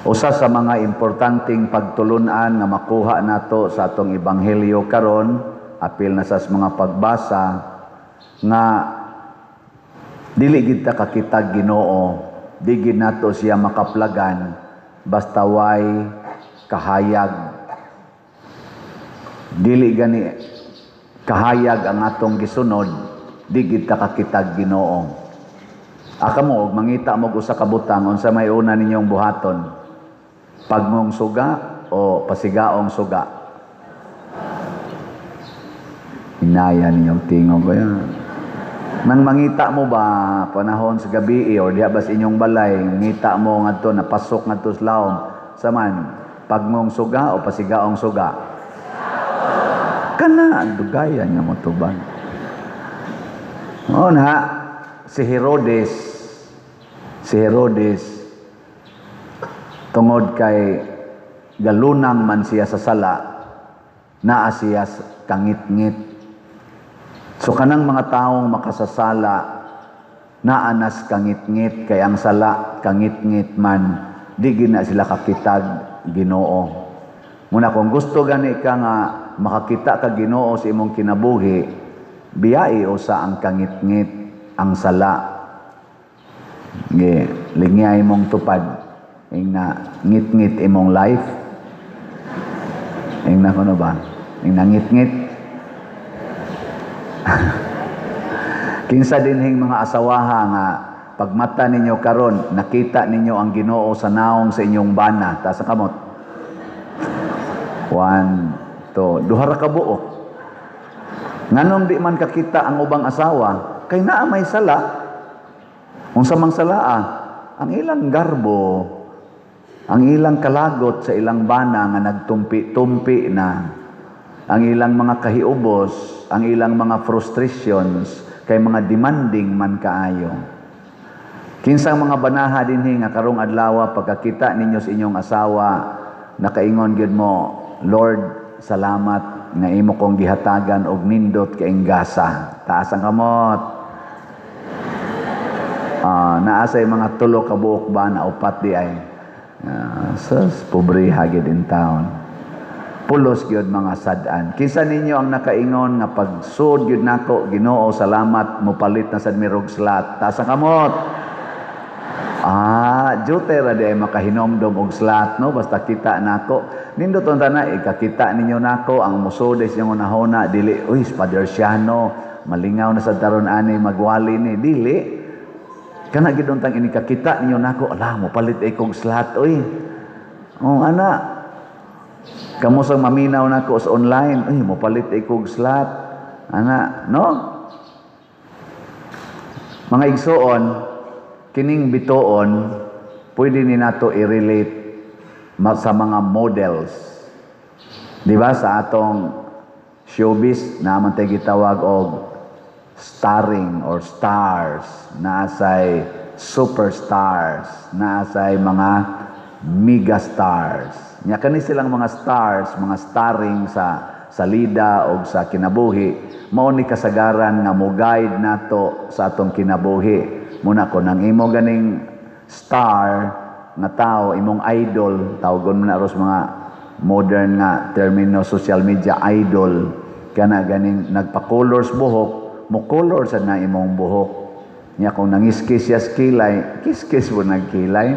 Usa sa mga importanteng pagtulunan nga makuha nato sa atong ebanghelyo karon, apil na sa mga pagbasa, nga dili gid ta kakita Ginoo, di gid nato siya makaplagan basta way kahayag. Dili gani kahayag ang atong gisunod, di gid ta kakitag Ginoo. Aka mo og mangita mo og usa ka butang, unsa may una ninyong buhaton? Pagmong suga o pasigaong suga? Inaya ninyong tingog ko yan. Nang mangita mo ba panahon sa gabi or diha ba sa inyong balay, ngita mo ngadto, napasok ngadto sa lawom, saman pagmong suga o pasigaong suga? Kana dugayan nga mo tubag. Oo na, si Herodes, tungod kay galunang man siya sa sala, naa siya sa kangitngit. So kanang mga taong makasasala, naa nas kangitngit, kay ang sala kangitngit man, di gina sila kakitag Ginoo. Muna kung gusto gani ka nga makakita ka Ginoo sa imong kinabuhi, biyai usa ang kangitngit, ang sala. Ge, lingyay mong tupad ing na ngit-ngit imong life. Ing na kuno ba? Ing na ngit-ngit. Kinsa dinhing mga asawaha nga pagmata ninyo karon nakita ninyo ang Ginoo sa naong sa inyong bana, taas ang kamot. One, two, duha ra ka buok. Nganong di man kakita ang ubang asawa? Kay naa may sala. Unsa mang salaa? Ang ilang garbo, ang ilang kalagot sa ilang bana nga nagtumpi-tumpi na, ang ilang mga kahiubos, ang ilang mga frustrations, kay mga demanding man kaayo. Kinsang mga banaha dinhi nga karong adlaw pagkakita ninyo sa inyong asawa, nakaingon gyud mo, "Lord, salamat nga imo kong gihatagan og nindot kaayong gasa"? Taas ang kamot. Naa say mga tulo ka buok ba na upat di ay. Sus, pobre gyud in town. Pulos gyud mga sad-an. Kinsa ninyo ang nakaingon nga pagsud gyud nako, "Ginoo, salamat, mopalit na sad mi og slot"? Taas ang kamot. Jute ra di ay makahinomdom og slot, no? Basta kita nako. Nindot unta na ikakita ninyo nako ang musod sa inyong hunahuna dili, "Uy, Father Siano, malingaw na sa taron ani magwali ni." Dili. Kana gid untang inikakita ninyo nako, "Ala, mopalit ay kog slot, uy." Oh, ana. Kamo sang maminaw nako sa online, "Uy, mopalit ay kog slot." Ana, no? Mga igsuon, kining bituon pwede ni nato i-relate sa mga models. Di ba sa atong showbiz naman tayo gitawag og starring or stars, naasay superstars, naasay mga megastars. Nya kani silang mga stars, mga starring sa lida o sa kinabuhi, mao ni kasagaran nga mo guide nato sa atong kinabuhi. Muna kon ang imo ganing star nga tao, imong idol, tawgon mo na ros mga modern nga termino social media, idol, kana ganing nagpa-colors buhok, mo color sad na imong buhok. Nya kung nangiskis siya sa kilay, kiskis mo nagkilay.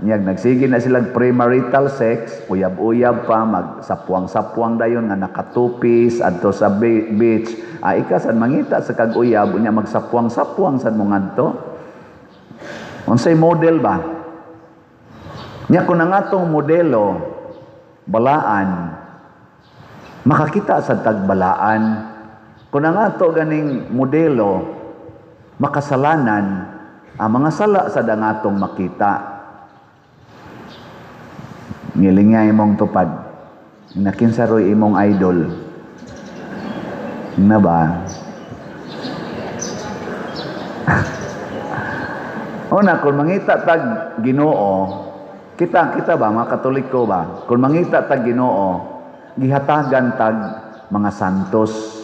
Nya nagsige na silang premarital sex, uyab-uyab pa, magsapwang-sapwang dayon nga nakatupis adto sa beach. Ah, ika sad mangita sa kag uyab, unya magsapwang-sapwang sad mo ngadto. Unsay model ba? Nya kung ang atong modelo balaan, makakita sa tagbalaan. Kung ang ato ganing modelo makasalanan, ang mga sala sa ang atong makita. Ngilingay imong tupad. Nakinsa roy imong idol? Na ba? Una, kung mangita tag Ginoo, kita kita ba mga Katoliko ba? Kung mangita tag Ginoo, gihatagan tag mga santos.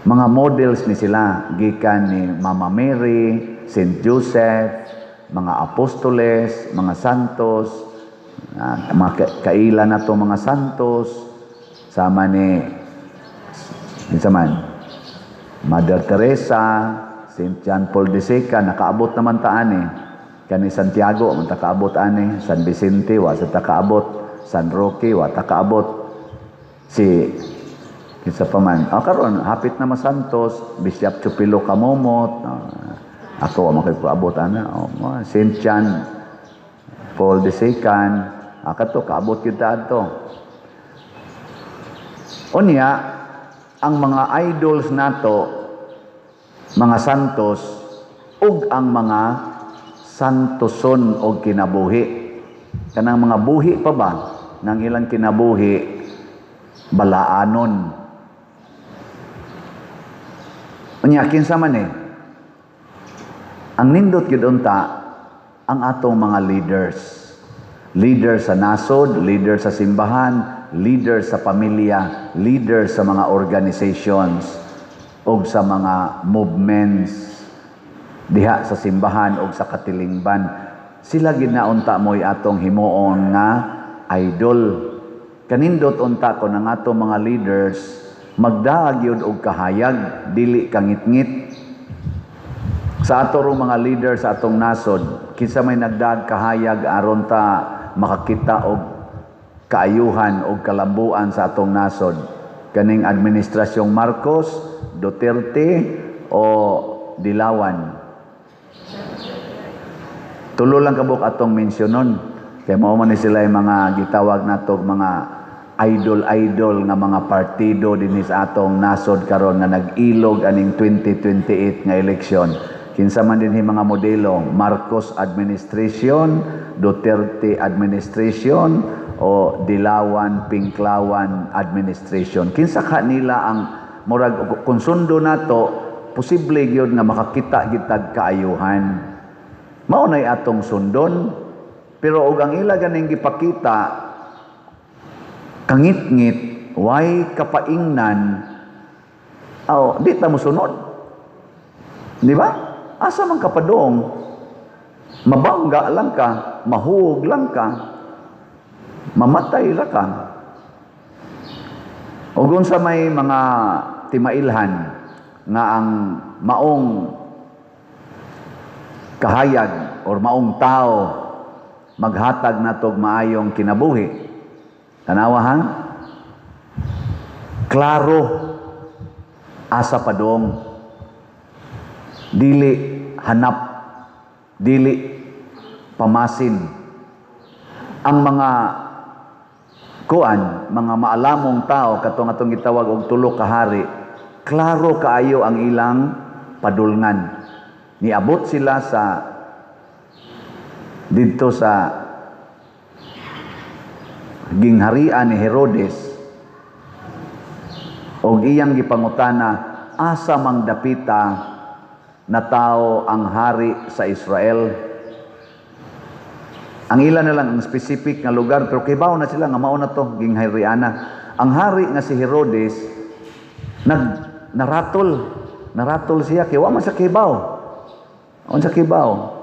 Mga models ni sila gikan ni Mama Mary, Saint Joseph, mga apostoles, mga santos. Mga kaila na to mga santos, sama ni kinsa man, Mother Teresa, St. John Paul II, nakaabot naman ta ani. Kani Santiago, man ta kaabot ani. San Vicente, wa sa ta kaabot. San Roque, wa ta kaabot. Si kinsa pa man. Ah, karon hapit na masantos, Bishop Chupilo Camomot. Ako wa man kay kaabot ana. Oh, St. John Paul II, kato kaabot kita adto. Unya, ang mga idols nato, mga santos, ug ang mga santoson og kinabuhi. Kanang mga buhi pa ba ng ilang kinabuhi, balaanon. Unya, kinsa man eh? Ang nindot gyud unta ang atong mga leaders. Leader sa nasod, leader sa simbahan, leader sa pamilya, leader sa mga organizations ug sa mga movements diha sa simbahan ug sa katilingban. Sila gid na unta mo'y atong himuon nga idol. Kanindot unta ko ang atong mga leaders magdaag gyud og kahayag, dili kangitngit. Sa ato rong mga leader sa atong nasod, kinsa may nagdaag kahayag aron ta makakita og kaayuhan og kalambuan sa atong nasod? Kaning administrasyong Marcos, Duterte o Dilawan? Tulo lang kabuk atong mensyonon. Kay mao man ni sila yung mga gitawag nato mga idol-idol nga mga partido dinhi sa atong nasod karon nga nag-ilog aning 2028 nga eleksyon. Kinsa man dinhi mga modelo, Marcos administration, Duterte administration o Dilawan Pinklawan administration? Kinsa ka nila ang murag kung sundo nato, posible gyud nga makakita gitag kaayuhan? Mao nay atong sundon. Pero og ang ila ganing gipakita kangitngit, way kapaingnan, aw, di ta mosunod. Di ba? Asa man kapadong, mabangga lang ka, mahuog lang ka, mamatay ra ka. O kung sa may mga timailhan nga ang maong kahayag or maong tao maghatag natog maayong kinabuhi. Tanawa ha? Klaro asa padong, dili hanap, dili pamasin. Ang mga kuan, mga maalamong tao katong atong gitawag og tulo ka hari, klaro kaayo ang ilang padulngan. Niabot sila sa didto sa gingharian ni Herodes og iyang gipangutana, "Asa mang dapita na tao ang hari sa Israel?" Ang ilan na lang ang specific nga lugar, pero kibaw na sila nga mao na to ginghariana. Ang hari nga si Herodes nag naratol, naratol siya kay wa man sa kibaw. Unsa kibaw?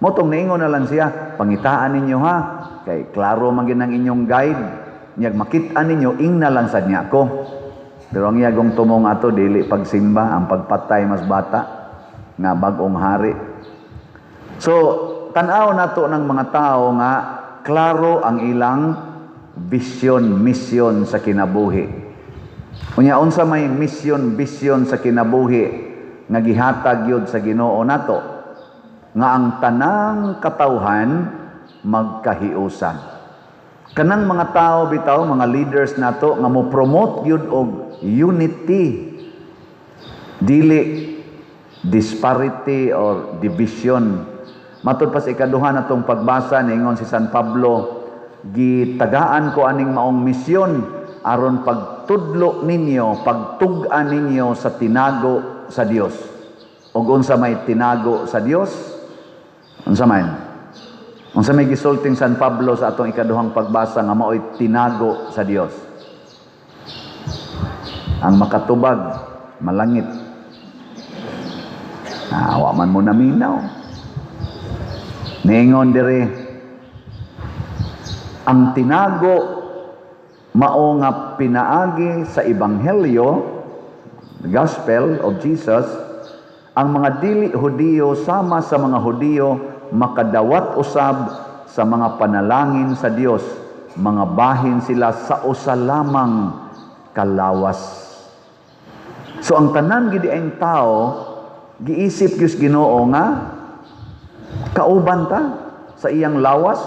Motong niingon na lang siya, "Pangitaan ninyo ha, kay klaro man gid ang inyong guide. Nyag makit-an ninyo, ingna lang sad niya ako." Pero ang iyagong tumong ato dili pagsimba, ang pagpatay mas bata nga bag-ong hari. So, tan-aw nato ng mga tao nga klaro ang ilang vision, mission sa kinabuhi. Unya, unsa may mission, vision sa kinabuhi nga gihatag yun sa Ginoo nato? Nga ang tanang katawhan magkahiusa. Kanang mga tao bitaw, mga leaders nato nga mo promote gyud og unity, dili disparity or division. Matud pa sa ikaduha natong pagbasa, niingon si San Pablo, "Gitagaan ko aning maong misyon aron pagtudlo ninyo, pagtug-an ninyo sa tinago sa Dios." Ug unsa may tinago sa Dios? Unsa man? Unsa may gisulting San Pablo sa atong ikaduhang pagbasa nga mao'y tinago sa Dios? Ang makatubag, malangit. Ah, wa man mo naminaw. Niingon diri, Ang tinago mao nga pinaagi sa ebanghelyo, the gospel of Jesus, ang mga dili Hudiyo sama sa mga Hudiyo makadawat usab sa mga panalangin sa Dios. Mga bahin sila sa usa lamang kalawas. So ang tanan gid ang tao giisip gyud Ginoo nga kauban ta sa iyang lawas.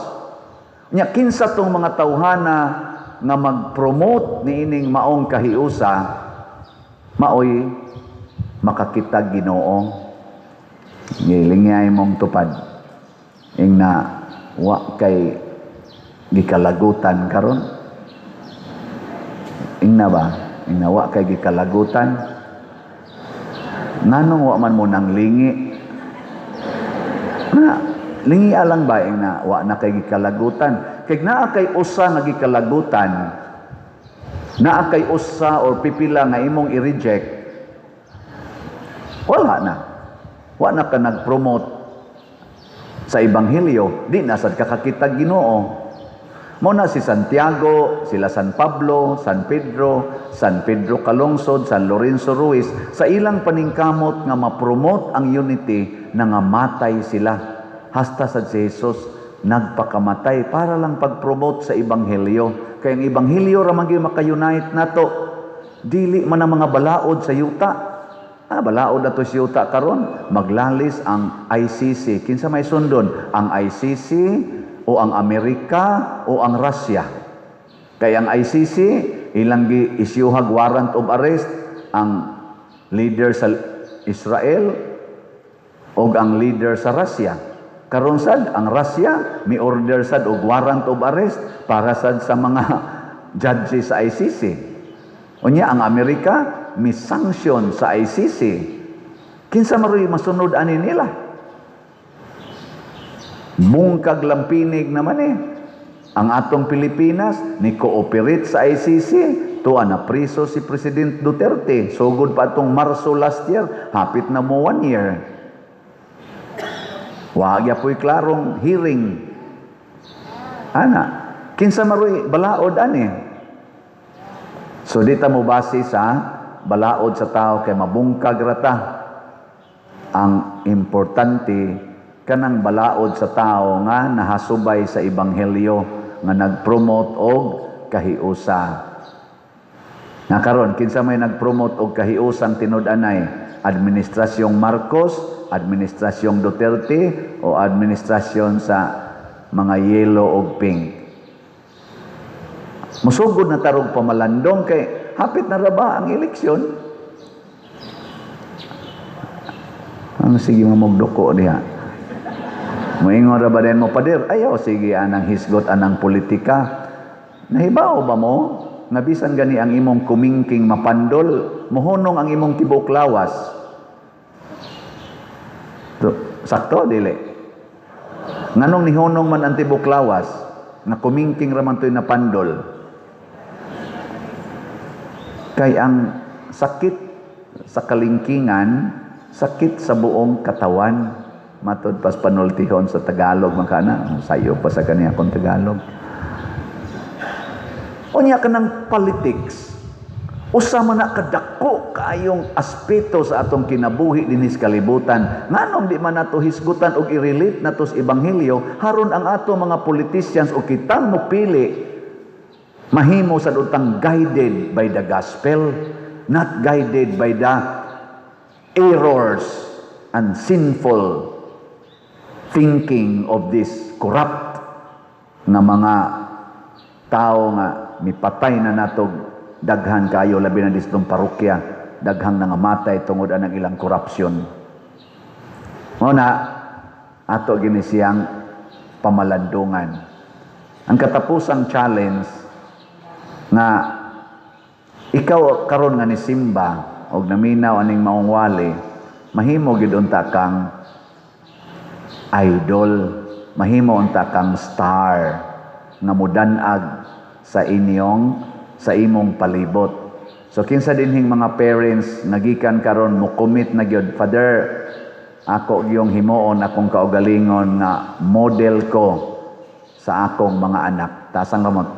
Nya kinsa tong mga tawhana nga mag-promote niining maong kahiusa, maoy makakita Ginoo. Gilingay mong tupad. Ingna wa kay gikalagutan karon. Ingna ba? Ingna wa kay gikalagutan. Nganong wa man mo nang lingi? Na, lingi alang ba ingna wa na kay gikalagutan? Kay naa kay usa nga gikalagutan, naa kay usa or pipila nga imong i-reject, wala na. Wa na ka nag-promote sa ebanghelyo, di na sad ka kakita Ginoo. Mao na si Santiago, sila San Pablo, San Pedro, San Pedro Calungsod, San Lorenzo Ruiz, sa ilang paningkamot nga ma-promote ang unity, nangamatay sila. Hasta sa si Jesus nagpakamatay para lang pag-promote sa ebanghelyo. Kay ang ebanghelyo ra man gyud maka-unite nato. Dili man ang mga balaod sa yuta. Ah, balaod na to sa yuta karon, maglalis ang ICC. Kinsa may sundon? Ang ICC o ang Amerika o ang Russia? Kay ang ICC ilang gi isyuhag warrant of arrest ang leader sa Israel o ang leader sa Russia. Karon sad ang Russia mi order sad og warrant of arrest para sad sa mga judges sa ICC. Unya ang Amerika mi sanction sa ICC. Kinsa maroy masunod ani nila? Bungkag lampinig naman eh. Ang atong Pilipinas ni cooperate sa ICC, tuwa na priso si President Duterte. Sugod pa atong Marso last year, hapit na mo one year. Wa po'y klarong hearing. Ana, kinsa maroy balaod ani? So di ta mo base sa balaod sa tao kay mabungkag rata. Ang importante, kanang balaod sa tao nga nahasubay sa ebanghelyo, nga nagpromote og kahiusa. Nga karon, kinsa may nagpromote og kahiusang tinud-anay? Administrasyong Marcos, administrasyong Duterte o administrasyon sa mga yellow og pink? Musugod na tarog pamalandong kay hapit na ra ba ang eleksyon? Ang sige mo magduko diha. Moingon ra ba din mo, "Pader, ayaw sige anang hisgot anang politika"? Nahibaw ba mo nga bisan gani ang imong kumingking mapandol, mohunong ang imong tibuok lawas? To, sakto dili? Nganong nihunong man ang tibuok lawas nga kumingking ra man to'y napandol? Kay ang sakit sa kalingkingan, sakit sa buong katawan. Matod pas panultihon sa Tagalog man kana, sayo pa sa kaniya akong Tagalog. Unya kanang politics, usa man na kadako kaayong aspeto sa atong kinabuhi dinhi sa kalibutan. Nganong di man nato hisgutan og i-relate nato sa ebanghelyo haron ang ato mga politicians o kitang mopili mahimo sa utang guided by the gospel, not guided by the errors and sinful thinking of this corrupt nga mga tao nga mipatay na natog daghan kayo, labi na distong parokya, daghang nangamatay tungod anang ilang korupsyon. Mao na ato gini siyang pamalandungan. Ang katapusang challenge nga ikaw karon nga ni simba og naminaw aning maong wali, mahimo gid unta kang idol, mahimo unta kang star nga mudanag sa imong palibot. So kinsa dinhing mga parents nagikan karon mo commit na gyud, "Father, ako gyung himuon akong kaugalingon nga model ko sa sa akong mga anak. Taas ang kamot.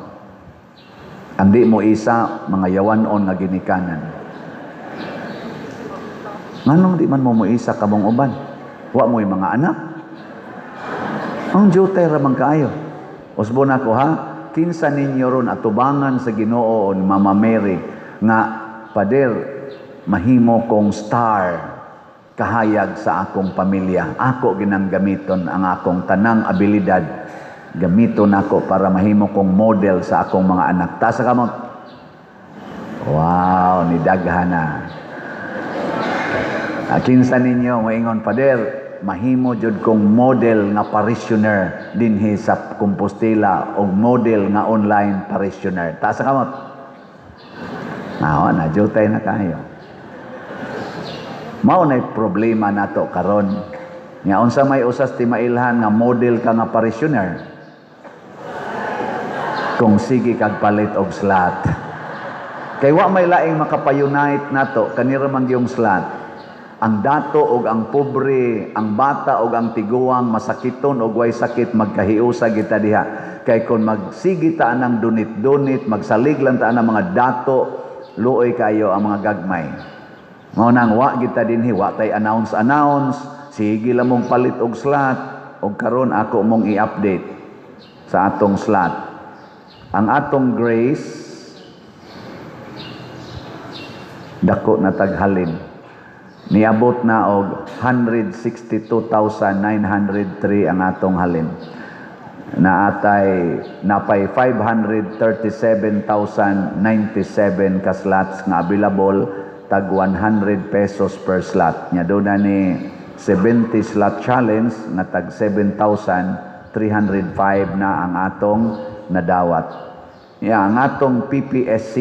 Ang di mo isa, mga yawanon nga ginikanan. Nganong di man mo moisa kamong uban? Wa mo'y mga anak? Ang jutay ra man kaayo. Usbon ako ha, kinsa ninyo ron atubangan sa Ginoo o ni Mama Mary nga, "Pader, mahimo kong star kahayag sa akong pamilya. Ako ginang gamiton ang akong tanang abilidad. Gamiton ako para mahimo kong model sa akong mga anak." Taas sa kamot. Wow, ni daghana. Ah, kinsa ninyo moingon, "Pader, mahimo jud kong model nga parishioner dinhi sa Compostela o model nga online parishioner"? Taas sa kamot. Nawa na jutay na kayo. Mao na problema nato karon. Nga unsa may usas ti mailhan nga model ka nga parishioner kung sige kag palit og slot? Kay wa may laing makapa-unite nato, kanira man yung slot. Ang dato og ang pobre, ang bata og ang tiguang, masakiton og way sakit, magkahiusa kita diha. Kay kung magsige ta ng donate-donate, magsalig lang ta ng mga dato, luoy kayo ang mga gagmay. Mao nang wa kita dinhi, wa tay announce announce, sige lang mong palit og slot, og karon ako mong i-update sa atong slot. Ang atong grace dako na taghalin. Niabot na og 162,903 ang atong halin. Naatay napay 537,097 ka slots nga available, tag 100 pesos per slot. Nya doon na ni 70 slot challenge nga tag 7,305 na ang atong nadawat. Ya, ang atong PPSC,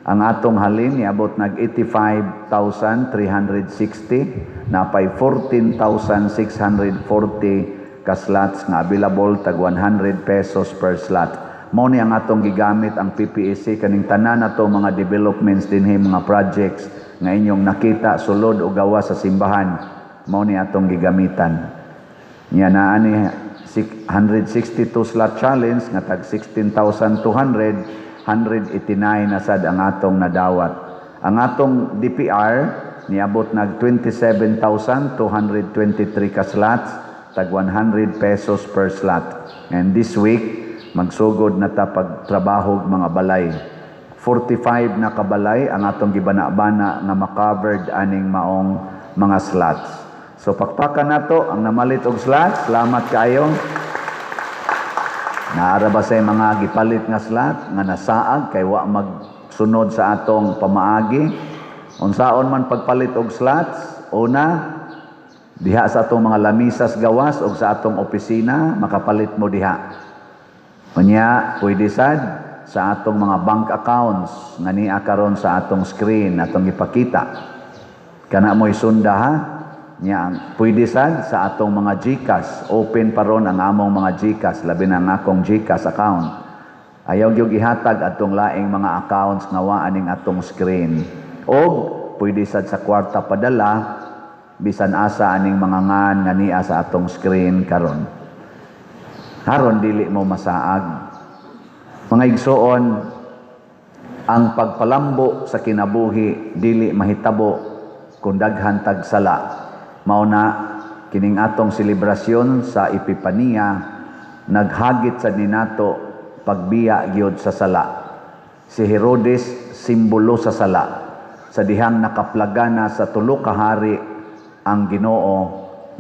ang atong halin niabot nag 85,360, napay 14,640 ka slots nga available, tag 100 pesos per slot. Mao ni ang atong gigamit ang PPSC kaning tanan nato mga developments dinhi, mga projects nga inyong nakita sulod o gawas sa simbahan, mao ni atong gigamitan. Nya naa ni 162 slot challenge nga tag 16,200, 189 na sad ang atong nadawat. Ang atong DPR niabot nag 27,223 ka slots, tag 100 pesos per slot. And this week magsugod na ta pagtrabaho mga balay. 45 na kabalay ang atong gibana-bana nga ma-covered aning maong mga slots. So pakpakan nato ang namalit og slots. Salamat kaayo. Naara ba sa mga gipalit nga slot nga nasaag kay wa magsunod sa atong pamaagi? Unsaon man pagpalit og slots? Una, diha sa atong mga lamisas gawas og sa atong opisina, makapalit mo diha. Unya, pwede sad sa atong mga bank accounts nga niya karon sa atong screen atong ipakita. Kana mo'y sunda ha. Nya, pwede sad sa atong mga GCash. Open pa ron ang among mga GCash, labi na ang akong GCash account. Ayaw gyud ihatag atong laing mga accounts nga wa aning atong screen. Og pwede sad sa kwarta padala bisan asa aning mga ngan nga niya sa atong screen karon. Haron dili mo masaag. Mga igsoon, ang pagpalambo sa kinabuhi dili mahitabo kung daghan tag sala. Mao na kining atong selebrasyon sa Epipania naghagit sa ninato pagbiya gyud sa sala. Si Herodes, simbolo sa sala. Sa dihang nakaplagana sa tulo ka hari ang Ginoo,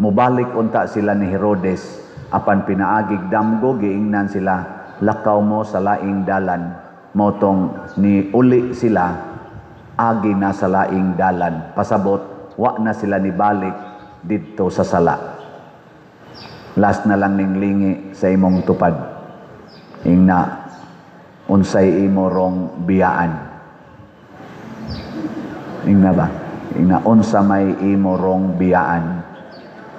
mubalik unta sila ni Herodes apan pinaagig damgo giingnan sila, "Lakaw mo sa laing dalan." Motong ni uli sila, agi na sa laing dalan. Pasabot, wa na sila nibalik didto sa sala. Last na lang ning lingi sa imong tupad. Ingna, unsay imo rong biyaan? Ingna ba? Ingna, unsa may imo rong biyaan?